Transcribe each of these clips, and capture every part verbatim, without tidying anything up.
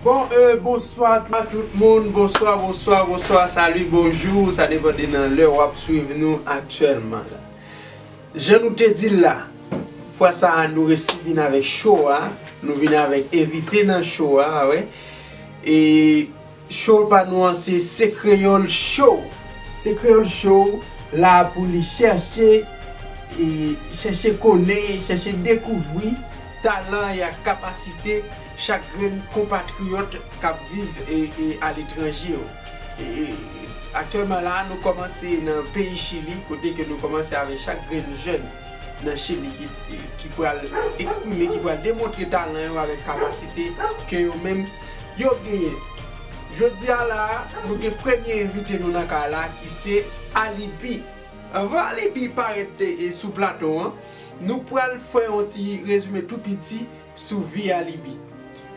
Bon, euh, bonswa a tout moun, bonswa, bonswa, bonswa, salut, bonjou, sa depann de nan lè w ap swiv nou aktyèlman la. Jan nou te di l la, fwa sa a nou resi vin avèk show a, nou vin avèk envite nan show a, wè. E show pa nou an se Se Kreyòl Show. Se Kreyòl Show la pou li chèche, e, chèche konnen, chèche dekouvri talan e ak kapasite chak grenn konpatriyòt k ap viv, e, e, aletranje yo. E, e, aktyèlman la, nou kòmanse nan peyi Chili, kote ke nou kòmanse avèk chak grenn jèn nan Chili ki, ki pral eksprime, ki pral demontre talan yo avèk kapasite ke yo menm yo genyen. Jodi a la, nou gen premye envite nou nan kay la ki se Ali B. Anvan Ali B parèt, e, sou plato an, nou pral fè yon ti rezime tou piti sou vi Ali B.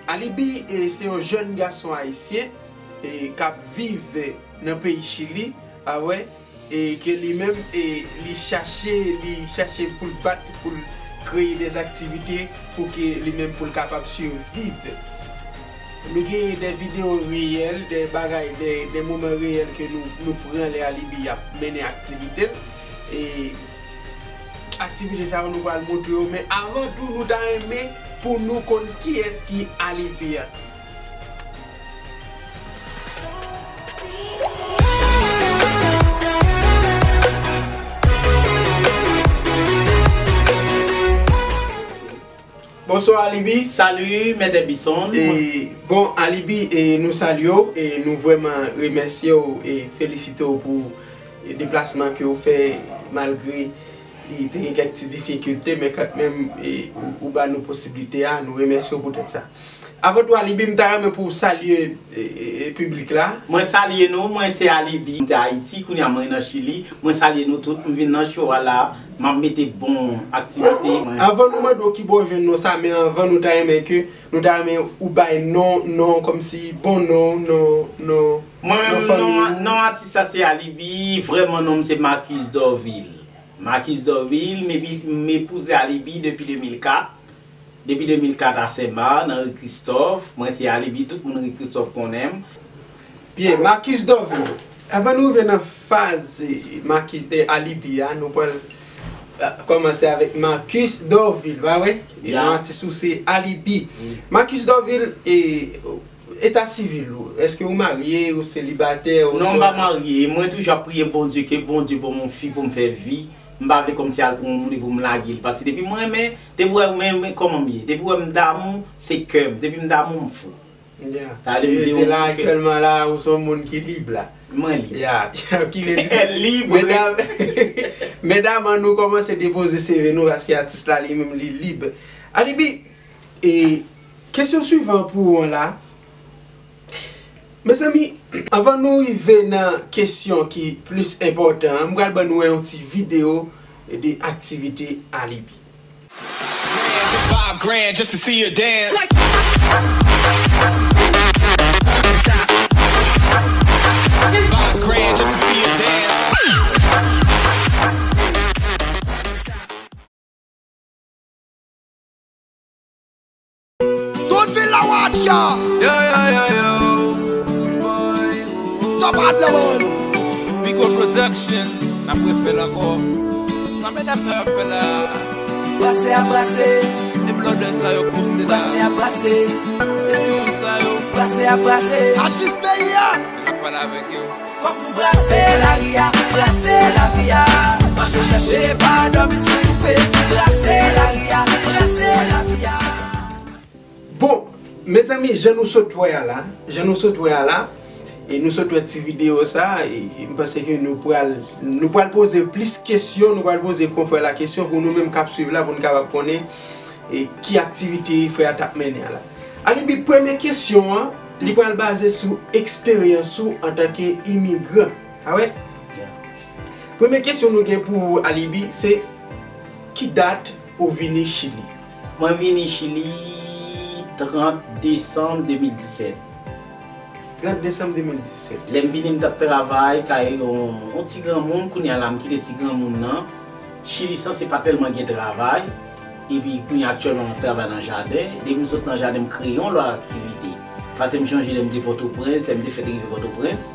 Ali B, e, se yon jèn gason ayisyen, e, k ap viv nan peyi Chili, a wè, e ke li menm, e, li chache, li chache pou l bat, pou l kreye de aktivite pou ke li menm pou l kapab siviv. Nou gen de videyo reyèl, de bagay, de, de moman reyèl ke nou, nou pran lè Ali B ap mennen aktivite l. E aktivite sa yo nou pral montre yo, men avan tou nou ta renmen pou nou konn kiyès ki Ali B a. Bonswa, Ali B. Salut, Mèt Bison. E, bon, Ali B, e, nou salye w, e nou vrèman remèsye w e felisite w pou, e, deplasman ke w fè, malgre li te gen kèk ti difikilte, men kanmenm, e, ou, ou ba nou posiblite a, nou remèsye w poutèt sa. Avan tou, Ali B, m ta renmen pou w salye, e, e, e, piblik la. Mwen salye nou, mwen se Ali B, m te Ayiti, kounye a mwen nan Chili. Mwen salye nou tout, m vin nan show a la, m ap mete bon aktivite. Avan nou mande w kibò w jwenn non sa, men anvan nou ta renmen ke, nou ta renmen ou bay non, non, kòmsi bon non, non, non, Mwen non menm, fanmi non, w. Non atis sa se Ali B, vrèman non m se Marcus Dorvil. Marcus Dorvil, m epi, m epouze Ali B depi de mil kat. Depi de mil kat a Senmak, nan ri Kristòf, mwen se Ali B, tout moun ri Kristòf konnen m. Byen, Marcus Dorvil. Avan nou rive nan faz, e, Marcus, e, Ali B a, nou pral, e, kòmanse avèk Marcus Dorvil, pa vre? E non atis ou se Ali B. Wi. Marcus Dorvil, e, eta sivil ou, èske ou marye, ou selibatè, ou... Non, m pa marye. Mwen toujou ap priye Bondye ke Bondye ban m yon fi pou m fè vi. M pa vle kòmsi al pran yon moun epi pou m lage l. Paske depi mwen renmen, depi w wè mwen renmen kòman m ye. Depi w wè m damou, se kè m. Depi m damou, m fou. Yeah. Sa vle di la, aktyèlman la, ou se yon moun ki lib la. Mwen lib. Yeah. Ki vle di lib, wi. Medam, medam, an nou kòmanse depoze C V nou, paske atis la li menm li lib. Ali B, e kesyon swivan pou ou an la. Mezanmi, anvan nou rive nan kesyon ki plis enpòtan an, m pral ban nou wè yon ti videyo de aktivite Ali B. Five grand just to see you dance. Five grand just to see you dance. Tout vil la watch ya. Yo, yo, yo, yo. Top at la moun. Pico Productions, n ap refè l ankò. Sa medam sa yo ap fè la. Brase a brase. E blòdè sa yo k poste la. Brase a brase. E timoun sa yo. Brase a brase. Atis peyi a. N ap pale avèk yo. Fòk nou brase lari a, brase lavi a. Mache chèche, pa dòmi san soupe. Brase lari a, brase lavi a. Bon, mezanmi, jan nou sot wè a la, jan nou sot wè a la, e nou sot wè ti videyo sa, e, e m panse ke nou pral, nou pral poze plis kesyon, nou pral poze konfrè la kesyon pou nou menm k ap swiv la, pou n kapab konnen, e, ki aktivite frè a t ap mennen an la. Ali B, premye kesyon an, li pral baze sou eksperyans ou antanke imigran. A wè? Yeah. Premye kesyon nou gen pou ou, Ali B, se ki dat ou vini Chili? Mwen vini Chili trant desanm de mil disèt. Trant desanm de mil disèt. Lè m vini, m t ap travay kay yon, yon ti granmoun. Kounye a la, m kite ti granmoun nan. Chili sa, se pa tèlman gen travay. Epi kounye a aktyèlman, m ap travay nan jaden. Depi m sot nan jaden, m kreye yon lòt aktivite. Paske m chonje lè m te Pòtoprens, lè m te fèk rive Pòtoprens,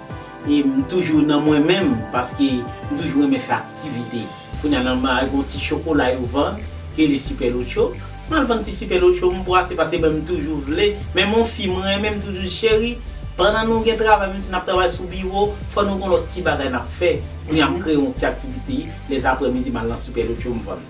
e m toujou nan mwen menm, paske m toujou renmen fè aktivite. Kounye a nan Maray, gon ti chokola yo vann, ki rele Super Locho. M al vann ti Super Locho, m bwase, paske mwen m toujou vle. Menm yon fi m renmen, m toujou di, cheri, pandan nou gen travay, menm si n ap travay sou biwo, fò nou gon lòt ti bagay n ap fè. Kounye a m kreye yon ti aktivite, lèzaprèmidi, m al nan Super Locho, m vann.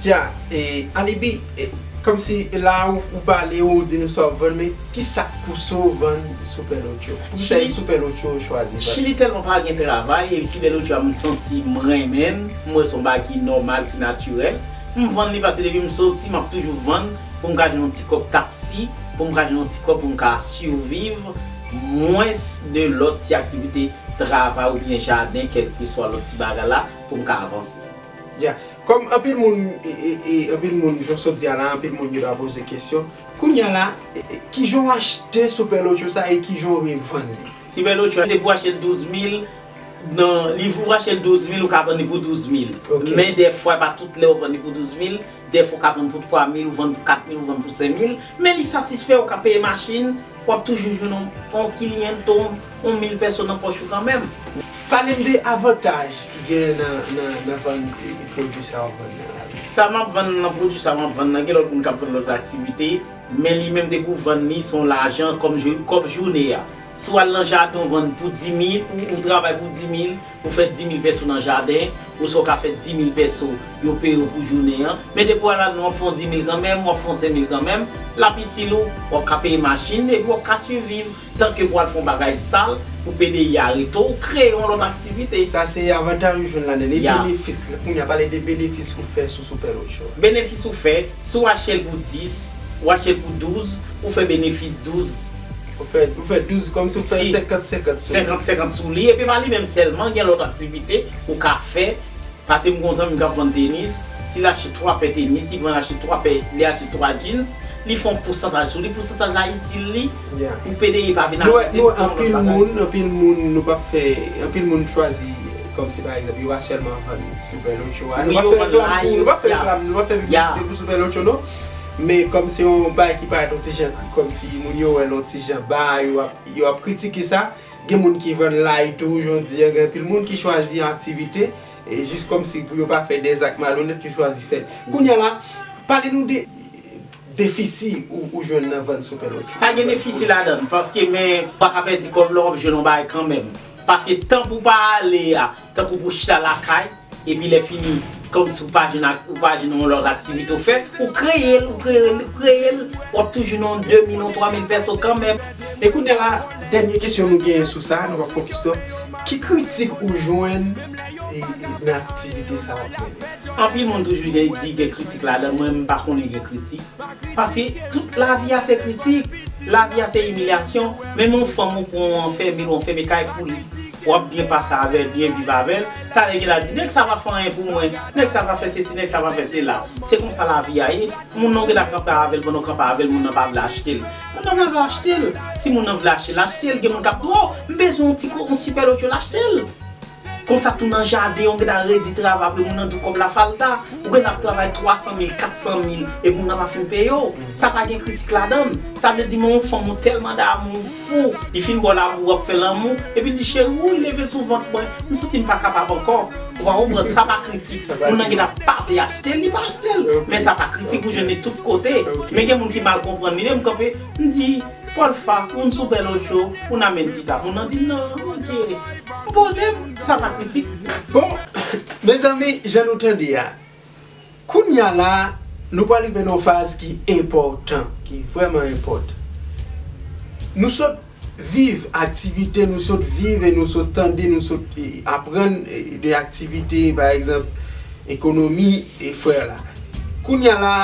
Dja, e, Alibi, e, kòmsi la ou, ou pale, ou di nou sa w ap vann, men ki sa k pouse w vann Super Locho? Poukisa se Super Locho ou chwazi vann? Chili tèlman pa gen travay, e Super Locho a m santi m renmen l, m wè se yon bagay ki nòmal, ki natirèl. M vann li paske depi m soti, m ap toujou vann pou m ka jwenn yon ti kòb taksi, pou m ka jwenn yon ti kòb pou m ka siviv, mwens de lòt ti aktivite travay oubyen jaden, kèlkeswa lòt ti bagay la, pou m ka avanse. Dja. Kòm anpil moun, e, e, e, anpil moun, jan w sot di a la, anpil moun gen dwa poze kesyon. Kounye a la, e, e, kijan w achte Super Locho sa e kijan w revann li? Super Locho, depi w achte l douz mil, nan, li, ou achte l douz mil, ou ka vann li pou douz mil. Ok. Men dèfwa, pa tout lè w vann li pou douz mil, dèfwa w ka vann pou twa mil, ou vann pou kat mil, ou vann pou senk mil, men li satisfè, ou ka peye machin, w ap toujou jwenn yon, yon kliyan, yon, yon mil pèso nan pòch ou kanmenm. Pale m de avantaj ki gen nan, nan, nan vann, e, e, pwodui sa w ap vann nan lari. Sa m ap vann nan, pwodui sa m ap vann nan, gen lòt moun k ap vann lòt aktivite, men li menm depi w vann li, se yon lajan kòm jou-, kòb jounen an. Si w al nan jaden w vann pou di mil, ou, ou travay pou di mil, ou fè di mil pèso nan jaden, oswa w ka fè di mil pèso, yo peye w pou jounen an. Men depi w al la, w ap fè yon di mil kanmenm, w ap fè yon senk mil kanmenm, l ap itil ou, w ap ka peye machin, epi w ap ka siviv, tanke pou w al fè yon bagay sal, pou P D I a arete w, kreye yon lòt aktivite. Sa se avantaj ou jwenn ladan l. E benefis, kounye a pale de benefis ou fè sou Super Locho a. Benefis ou fè, si w achte l pou dis, ou achte l pou douz, ou fè benefis douz. Ou fè, ou fè douz, kòmsi w fè senkant senkant sou li. Senkant senkant sou li. Epi pa li menm sèlman, gen lòt aktivite ou ka fè. Paske m gon zanmi m k ap vann tenis, si l achte twa pè tenis, li vann achte twa pè, li achte twa jeans, li fè yon pousantaj sou li, pousantaj la itil li, pou P D I pa vin arete l pou yon lòt bagay. Nou wè, nou wè anpil moun, anpil moun, nou p ap fè, anpil moun chwazi, kòmsi pa egzanp, yo pa sèlman vann Super Locho a. Nou p ap fè reklam pou, nou p ap fè reklam, nou p ap fè piblisite pou Super Locho non. Men kòm se yon bagay ki parèt yon ti jan, kòmsi moun yo wè l yon ti jan ba, yo ap, yo ap kritike sa. Gen moun ki vann lari tou, jan w di a, gen anpil moun ki chwazi aktivite, e jis kòmsi pou yo pa fè dèzak malonèt, yo chwazi fè l. Kounye a la, pale nou de defisi ou, ou jwenn nan vann Super Locho. Pa gen defisi ladan l, paske men w pa ka pèdi kòb la, w ap jwenn yon bagay kanmenm. Paske tan pou w pa ale a, tankou pou w chita lakay, epi lè fini, kòmsi w pa jwenn ak-, ou pa jwenn yon lòt aktivite w fè, ou kreye l, ou kreye l, ou kreye l, w ap toujou nan yon de mil, yon twa mil pèso kanmenm. E kounye a la, dènye kesyon nou genyen sou sa, nou p ap fokis twòp. Ki kritik ou jwenn, e, e, nan aktivite sa w ap mennen? Anpil moun toujou di gen kritik ladan l, mwen m pa konnen gen kritik. Paske tout lavi a se kritik, lavi a se imilyasyon. Menm yon fanm ou pran, w anfème l, w anfème kay pou li, w ap byen pase avè l, byen viv avè l. Talè gen la di, nèg sa pa fè anyen pou mwen, nèg sa pa fè sesi, nèg sa pa fè sela. Se konsa lavi a ye. Moun nan w gentan kanpe avè l, pandan w kanpe avè l, moun nan pa vle achte l. Moun nan pa vle achte l. Si moun nan vle achte l, achte l. Gen moun k ap di, o, m bezwen yon ti ko-, yon Super Locho, l achte l. Konsa tou nan jaden, ou gentan redi travay, apre moun nan di w kòb la falta. Ou gentan ap travay twa san mil, kat san mil, epi moun nan pa fin peye w. Sa pa gen kritik ladan l. Sa vle di, men yon fanm ou tèlman damou, ou fou, li fin ba w labou, w ap fè lanmou, epi l di, cheri, ou leve sou vant mwen, m santi m pa kapab ankò. Ou pa konprann, sa pa kritik. Moun nan gentan pa vle achte l, li pa achte l. Men sa pa kritik, ou jwenn li tout kote. Men gen moun ki mal konprann li, men m kanpe, m di, Polfa, un Super Locho, una mentita. Moun nan di, non, ok. M poze m, sa pa kritik. Bon, mezanmi, jan nou tande a, kounye a la, nou pral rive nan yon faz ki enpòtan, ki vrèman enpòtan. Nou sot viv aktivite, nou sot viv e nou sot tande, nou sot, e, aprann, e, de aktivite, pa egzanp, ekonomi, e frè la. Kounye a la,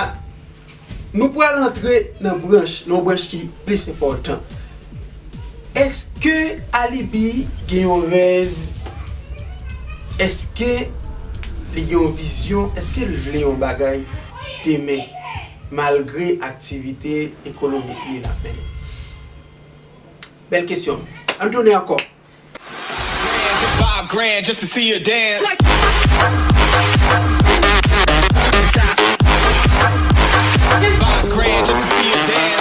nou pral antre nan branch, nan yon branch ki plis enpòtan. Èske Alibi gen yon rèv? Èske li gen yon vizyon? Èske l vle yon bagay demen, malgre aktivite ekonomik li l ap mennen? Bèl kesyon. Ann tounen ankò. Five grand just to see her dance. Five grand just to see her dance.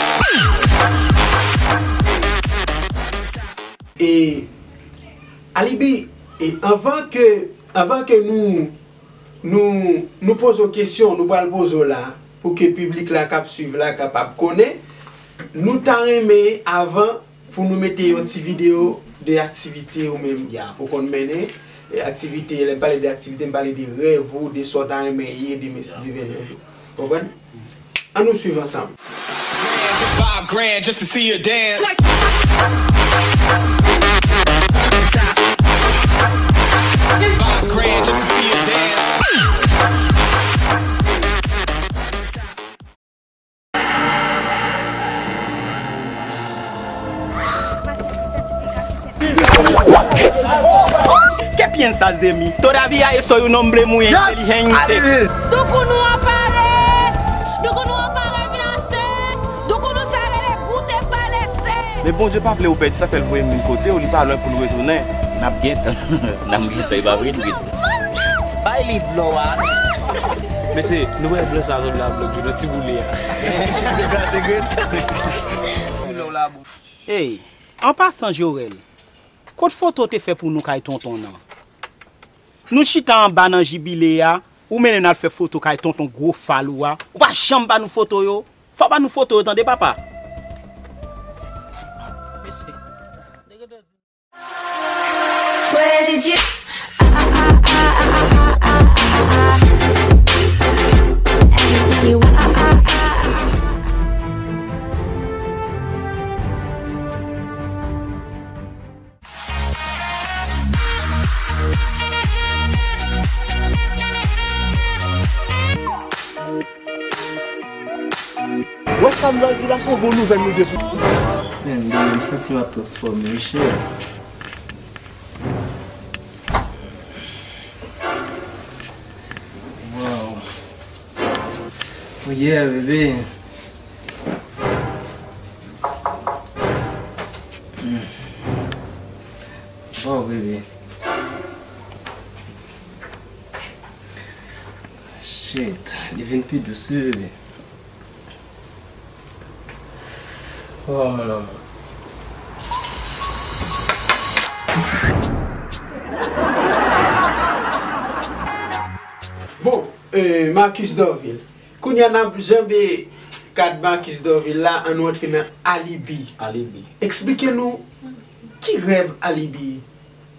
E Alibi, e anvan ke, anvan ke nou, nou, nou poze w kesyon, nou pral poze w la, pou ke piblik la k ap swiv la kapab konnen, nou ta renmen avan pou nou mete yon ti videyo de aktivite ou menm ou konn mennen. E aktivite, lè m pale de aktivite, m pale de rèv ou, de sa w ta renmen ye demen si Dye vle yon jou. Konprann? Ann nou swiv ansanm. Five grand just to see you dance. Five grand just to see you dance. ¿Qué piensas de mí? Todavía yo soy un hombre muy inteligente. Doukounou an pare! Doukounou an pare, mi achte! Doukounou sa rele goute palese! Men Bondye pa vle ou pèdi, sa fè l voye m vin kote w, li pa lwen pou l retounen. N ap gentan, n ap gentan, e pa vre, li gentan. Bay li dlo a. Mesye, nou wè dlo sa, zòn la blòk, nou ti boule a. Ti boule a, se grenn. Dlo la bon. Ey, an pasan, Jorel, kot foto w te fè pou nou kay tonton nan? Nou chita anba nan jibile a, ou mennen n al fè foto kay tonton gwo fal ou a. Ou pa janm ba nou foto yo. Fò w ba nou foto yo, tande, papa. Mesye. Where did you? Wè sa m pral di w la, se yon bon nouvèl nou depi. Damn, damn, m santi m ap transfòme, wi, cheri. Wow. Oh yeah, bébé. Mm. Wow, bébé. Shit, li vin pi dous, wi, bébé. Oh, mon amour. Bon, euh, Marcus Dorvil, kounye a n ap janbe kad Marcus Dorvil la, ann nou antre nan Alibi. Alibi. Eksplike nou ki rèv Alibi ye?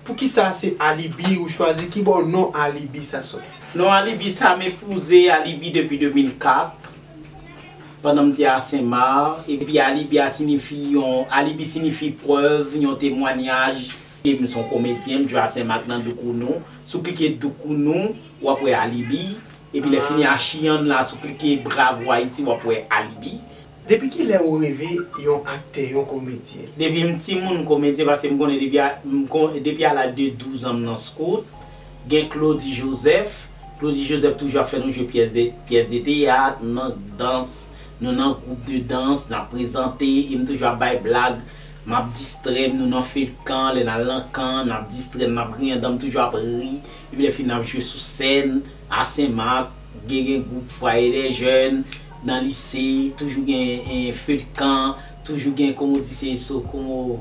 Poukisa se Alibi ou chwazi? Ki bò non Alibi sa soti? Non Alibi sa, m epouze Alibi depi de mil kat, pandan m te a Senmak. Epi Alibi a sinifi yon, Alibi sinifi prèv, yon temwayaj. E m se yon komedyen, m jwe a Senmak nan Doukounou. Si w klike Doukounou, w ap wè Alibi. Epi lè fini a Chiyann la, si w klike Bravo Ayiti, w ap wè Alibi. Depi kilè ou reve yon aktè, yon komedyen? Depi m timoun, m komedyen, paske m konnen depi a, m kon-, depi a laj de douz an m nan Scout. Gen Claudy Joseph. Claudy Joseph toujou ap fè nou jwe pyès de, pyès de teyat, nou nan dans, nou nan gwoup de dans, n ap prezante, e m toujou ap bay blag, m ap distrè m, nou nan fedkan, lè n al nan kan, n ap distrè n, n ap griyen dan, m toujou ap ri, epi lè fini n ap jwe sou sèn, a Senmak, gen, gen gwoup Foyer des Jeunes, nan lise, toujou gen, eh, fedkan, toujou gen, kòman w di se so, kòman w,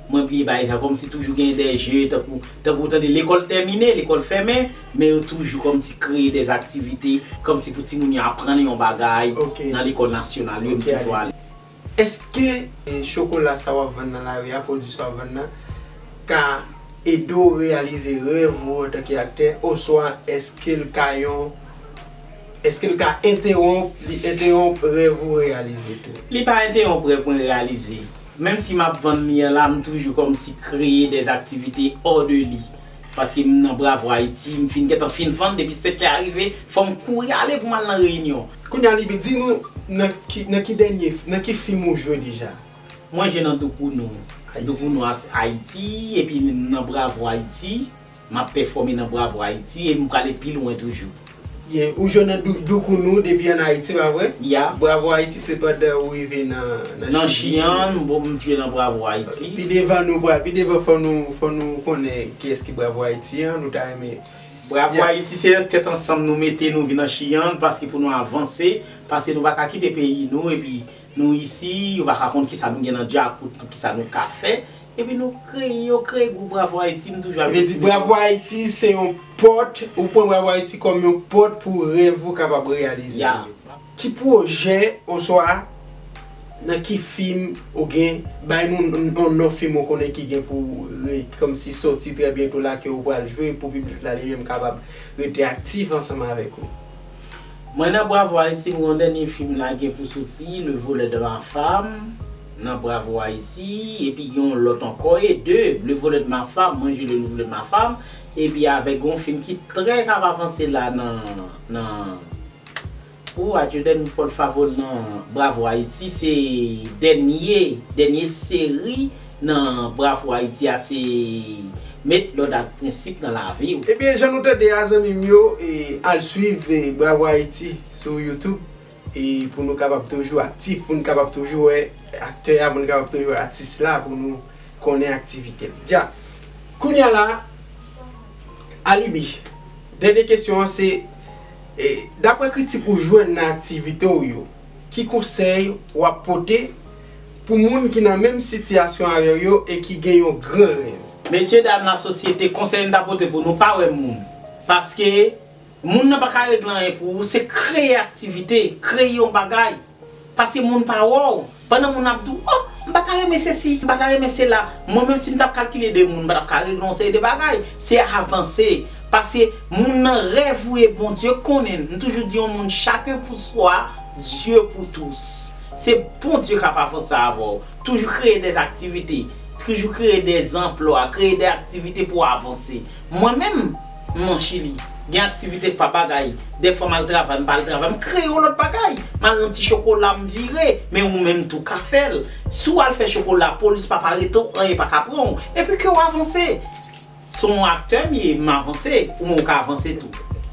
mwen bliye bagay sa, kòmsi toujou gen de je, tankou, tankou w tande lekòl tèmine, lekòl fèmen, men yo toujou kòmsi kreye de aktivite, kòmsi pou timoun yo aprann yon bagay nan lekòl nasyonal yo, m toujou ale. Èske, eh, chokola sa w ap vann nan lari a, pwodui sa w ap vann nan, ka ede w reyalize rèv ou antanke aktè, oswa èske l ka yon, èske l ka entewonp, li entewonp rèv ou reyalize tou? Li pa entewonp rèv mwen reyalize. Menm si m ap vann li an la, m toujou kòmsi kreye de aktivite hors de li. Paske m nan Bravo Ayiti, m fin gentan fin vann, depi sèt è a rive, fò m kouri ale pou m al nan reyinyon. Kounye a, Libi, di nou nan ki, nan ki dènye, nan ki fim ou jwe deja? Mwen jwe nan Doukounou. Ayiti. Doukounou as-, Ayiti, epi m nan Bravo Ayiti. M ap pèfòme nan Bravo Ayiti, e m prale pi lwen toujou. Byen, ou jwe nan Dou-, Doukounou depi ann Ayiti, pa vre? Ya. Bravo Ayiti, se pandan ou rive nan, nan Nan Chili. Chiyann, bon, m jwe nan Bravo Ayiti. Pi devan nou pral, pi devan fò nou, fò nou konnen kiyès ki Bravo Ayiti an, nou ta renmen. Bravo Ayiti, se tèt ansanm nou mete, nou vin nan Chiyann, paske pou nou avanse, paske nou pa ka kite peyi nou, epi nou isi, yo pa ka konn kisa nou gen nan djakout nou, kisa nou ka fè. Epi nou kreye, yo kreye gwoup Bravo Haïti, m toujou ap di Bravo Haïti se yon pòt, ou pran Bravo Haïti kòm yon pòt pou rèv ou kapab reyalize. Ya. Ki pwojè oswa nan ki fim ou gen, bay nou yon non fim ou konnen ki gen pou re- kòmsi sòti trè byento la ke ou pral jwe pou piblik la li menm kapab rete aktif ansanm avèk ou. Mwen nan Bravo Haïti, mwen yon dènye fim la gen pou soti, Le Voleur de ma femme, nan Bravo Haïti, epi gen yon lòt ankò, e de, Le Voleur de ma femme, mwen jwe Le Voleur de ma femme, epi avèk yon fim ki trè k ap avanse la nan, nan, ou, Adjudèn pòtfavol nan Bravo Haïti, se dènye, dènye seri nan Bravo Haïti a, se met lòd ak prensip nan lavi w. Ebyen, jan nou tande a, zanmi m yo, e, al swiv, e, Bravo Haïti sou YouTube, e, pou nou kapab toujou aktif, pou nou kapab toujou wè aktè a, pou nou kapab toujou wè atis la, pou nou konnen aktivite l. Dja, kounye a la, Alibi, dènye kesyon an se, e, daprè kritik ou jwenn nan aktivite w yo, ki konsèy w ap pote pou moun ki nan menm sitiyasyon avè w yo e ki gen yon gran rèv? Mesye dam lasosyete, konsèy m ta pote pou nou, pa wè moun. Paske moun nan pa ka regle anyen pou ou, se kreye aktivite, kreye yon bagay. Paske moun pa wè w. Pandan moun ap di w, "Oh, m pa ta renmen sesi, m pa ta renmen sela." Mwen menm si m t ap kalkile de moun, m pa t ap ka regle yon seri de bagay. Se avanse. Paske moun nan rèv ou ye, Bondye konnen l. M toujou di yon moun, chacun pour soi, Dieu pour tous. Se Bondye k ap avanse avè w. Toujou kreye de aktivite. Toujou kreye de anplwa, kreye de aktivite pou w avanse. Mwen menm, m an Chili. Gen aktivite k pa bagay. Dèfwa m al travay, m pa al travay, m kreye yon lòt bagay. M al nan ti chokola, m vire. Men ou menm tou ka fè l. Si w al fè chokola, polis pa pa rete w, anyen pa ka pran w. Epi ke w avanse. Se yon aktè m ye, m avanse, ou menm ou ka avanse tou.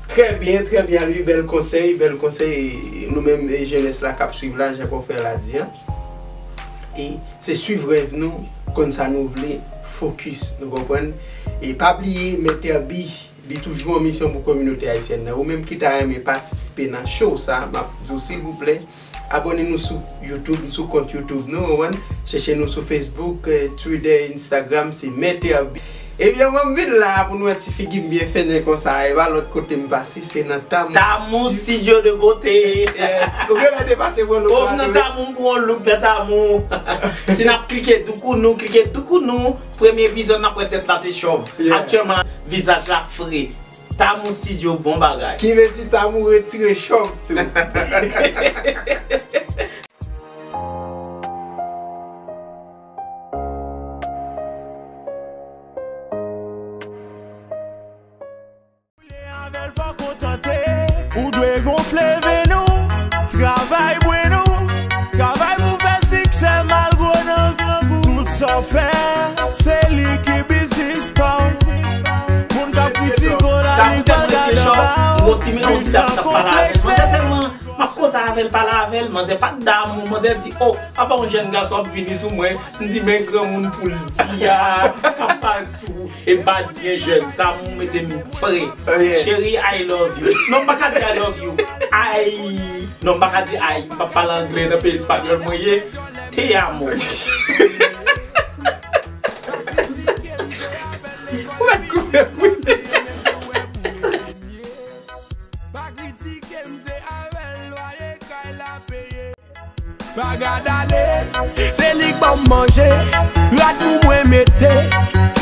Trè byen, trè byen, Louis, bèl konsèy, bèl konsèy. Nou menm, e, jenès la k ap swiv la, jan konfrè la di a. E se swiv rèv nou, konn sa nou vle, fokis, nou konprann? E pa bliye, Mèt Herby, li toujou an misyon pou kominote ayisyèn nan. Ou menm ki ta renmen patisipe nan show sa, m ap di w, silvouplè, abòne nou sou YouTube, sou kont YouTube nou, ou konprann? Chèche nou sou Facebook, eh, Twitter, Instagram, se Mèt Herby. Ebyen, mwen m vin la pou nou wè ti figi m byen fennen konsa. E pa lòt kote m pase, se nan Tamou Tamou Studio de Beauté. Yes. Ou genlè te pase pran louk la tou. Ou nan Tamou, m pran louk nan Tamou. Si n ap klike doukounou, klike doukounou. Premye epizòd n ap wè tèt la te chòv. Yeah. Aktyèlman, vizaj la fre. Tamou Studio, bon bagay. Ki vle di Tamou retire chòv tou. Ou dwe gonfle venn ou, travay bwen ou, travay pou fè siksè malgre w nan grangou. Tout sa w fè, se li ki biznis pa w. Moun k ap kritike w la, li pa gad anba w. Viv san konplekse. M ap koze avè l, pale avè l, manzè pa t damou, manzè di, "Oh, apa yon jèn gason ap vini sou mwen, m di men granmoun pou l di a, k ap pale sou ou, e m pa byen jèn, Tamou mete m fre. Oh, yes. Cheri, I love you." Non, m pa ka di I love you. Ay, non, m pa ka di ay, m pa pale anglè nan peyi espanyòl mwen ye. Te amo. Ou mèt koupe m wi. Pa kritike m, se avè l lwaye kay la peye. Pa gad ale, se li k ban m manje, rad pou mwen mete.